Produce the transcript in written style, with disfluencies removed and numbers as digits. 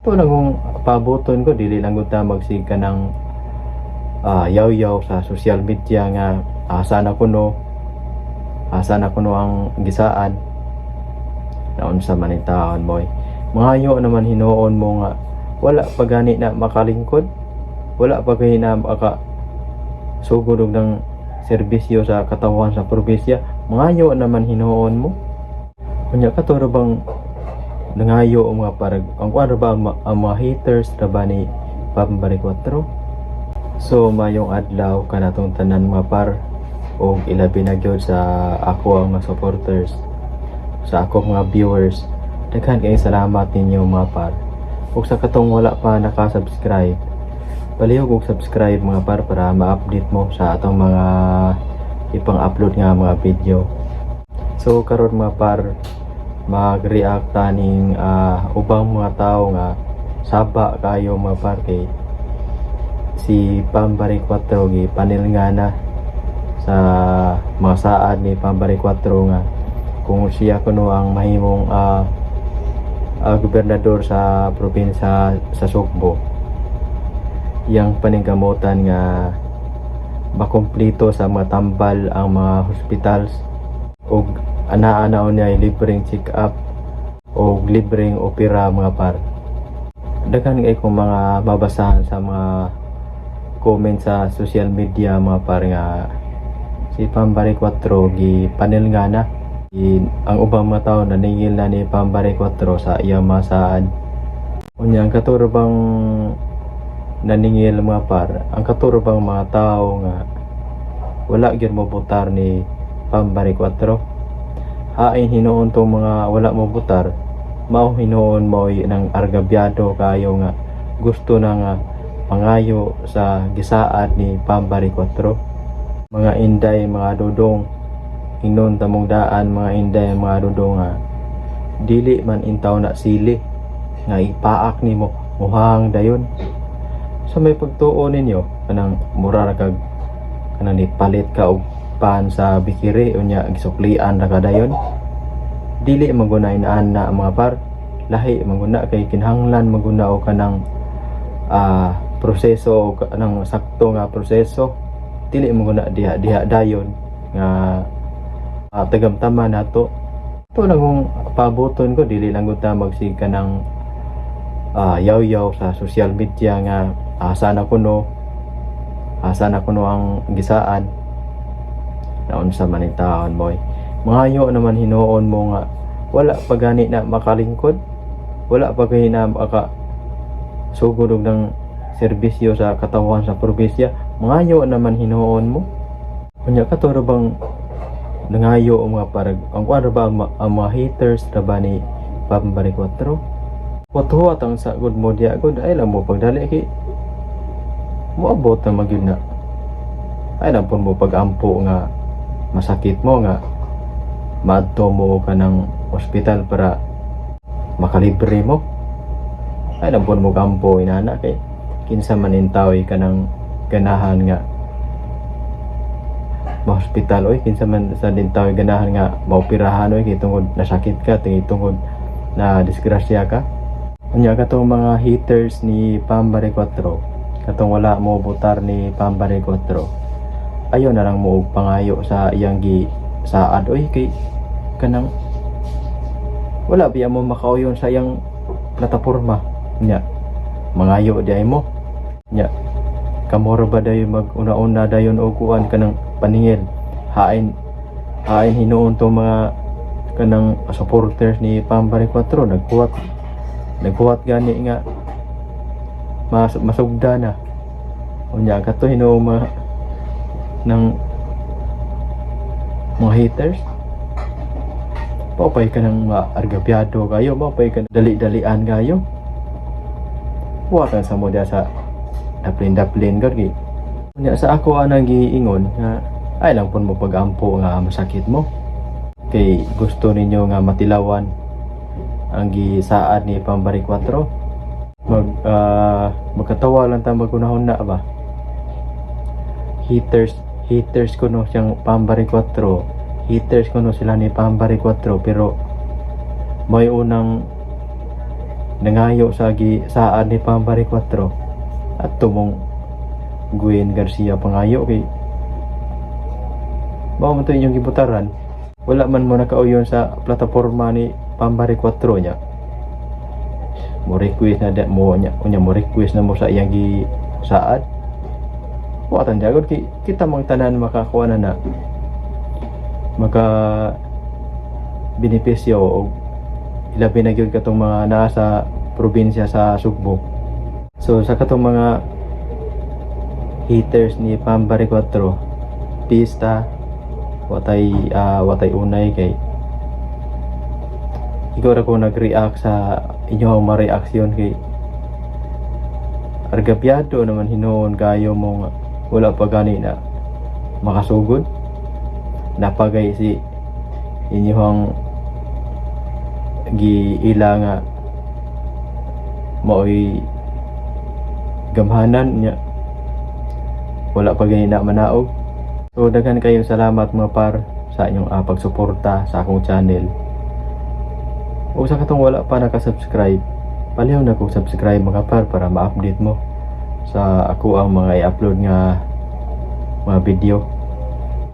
Ito lang kung pabuton ko, dili lang gud ta magsige ka ng yaw-yaw sa social media nga asa na kuno ang gisaan na unsa man ang taon mo eh. Mangayo naman hinuon mo nga wala pa gani na makalingkod, wala pa gani na maka sugod og ng serbisyo sa katawhan sa probinsya. Mangayo naman hinuon mo. Unya kato ra bang nangayo ang mga parag ang kuan ra ba ang mga haters ra ba ni Pambari 4? So mayong adlaw kanatong tanan, mga par, og ilabi na gyud sa ako ang mga supporters, sa ako mga viewers. Daghan kay salamat ninyo, mga par. Ug sa katong wala pa naka-subscribe, palihog og subscribe, mga par, para ma-update mo sa atong mga ipang-upload nga mga video. So karon, mga par, mag-react ta ning ubang mga tao nga saba kayo, mga par, kay si Pambari 4 gi panel nga na sa mga saad ni Pambari 4 nga kung siya kuno ang mahimong gobernador sa probinsya sa Sugbo, iyang paningkamutan nga makumplito sa mga tambal ang mga hospitals ug ana-ana niya libreng check up o libreng opera, mga par. Daghan kay kong mga mabasahan sa mga comment sa social media, mga par, nga si Pambari 4 gi panel nga na. Ang ubang mga tao naningil na ni Pambari 4 sa iyang mga saad. Unya ang kato ra bang naningil, mga par, ang kato ra bang mga tao nga wala gyud mo botar ni Pambari 4? Hain hinuon tong mga wala mo botar, mao hinuon mo ng argabyado kayo nga gusto na nga pangayo sa gisaad ni Pambari 4. Mga inday, mga dudong, ingnon tamong daan, mga inday, mga dudong, nga dili man intaw na sili nga ipaak nimo muhang dayon. Sa may pagtuo ninyo, kanang mura ra kag kanang nipalit ka og pan sa bikiri unya gisuklian ra ka dayon. Dili man guna inaan na, mga par. Lahi man guna kay kinahanglan man guna og kanang proseso o kanang sakto nga proseso. Dili man guna diha diha dayon nga tagamtama nato. Ito lang kung pabuton ko, dili lang gud ta magsige ka ng yaw-yaw sa social media nga asa na kuno ang gisaan na unsa man ang taon mo eh. Mangayo naman hinuon mo nga wala pa gani na makalingkod, wala pa gani na maka sugod og ng serbisyo sa katawhan sa probinsya. Mangayo naman hinuon mo. Unya kato ra bang nangayo ang mga parag ang kuan ra ba ang mga haters ra ba ni Pambari 4? Huwat ang sagod mo diya gud ay lang mo pagdali kay moabot na magyud na ay lang pud mo pagampo nga masakit mo nga maadto mo ka ng ospital para makalibre mo. Ay lang pud mo gampo inana kay kinsa man intaway ka ng ganahan nga ma-hospital oy, kinsa man sa dintaw ganahan nga maoperahan oy kay tungod nasakit ka, tingi tungod na disgrasya ka. Unya katong mga haters ni Pambari 4, katong wala mo botar ni Pambari 4, ayo na lang mo og pangayo sa iyang gi saad oy kay kanang wala biya mo makauyon sa iyang plataporma. Nya mangayo di ay mo. Nya kamo ra ba dayon mag una-una dayon og kuan kanang paningil? Hain hain hinuon tong mga kanang supporters ni Pambari 4, naghuwat naghuwat gani nga mas masugda na. Unya kato hinuon mga ng mga haters, maupay ka ng maargabyado kayo, maupay ka dali-dalian kayo. Huwatan sa mo diya sa daplin-daplin gud gi. Unya sa ako anang giingon nga ay lang pun mo pag-ampo nga masakit mo kay gusto ninyo nga matilawan ang gisaad ni Pambari 4. Mag magkatawa lang ta, magunahon na ba. Haters haters kuno siyang Pambari 4, haters kuno sila ni Pambari 4, pero may unang Nangayo sa gisaad ni Pam Baricuatro at tumong Gwen Garcia, pangayo kay mao man to inyong gibutaran. Wala man mo nakauyon sa plataporma ni Pam Baricuatro niya. Mo request na da mo nya, unya mo request na mo sa iyang gisaad. Wa tan jagod kay kita mang tanan makakuha na na maka benepisyo og ilabi na gyud katong mga naa sa probinsya sa Sugbo. So sa katong mga haters ni Pam Baricuatro, pista, watay unay kay ikaw ra ko nag-react sa inyong mga reaksyon kay argabyado naman hinuon kayo mo nga wala pa gani na makasugod. Napagay si inyong giila nga maoy gamhanan niya, wala pa gani na manaog. So daghan kayo salamat, mga par, sa inyong pagsuporta sa akong channel. O sa katong wala pa naka-subscribe, palihog na kog subscribe, mga par, para ma-update mo sa ako ang mga i-upload nga mga video.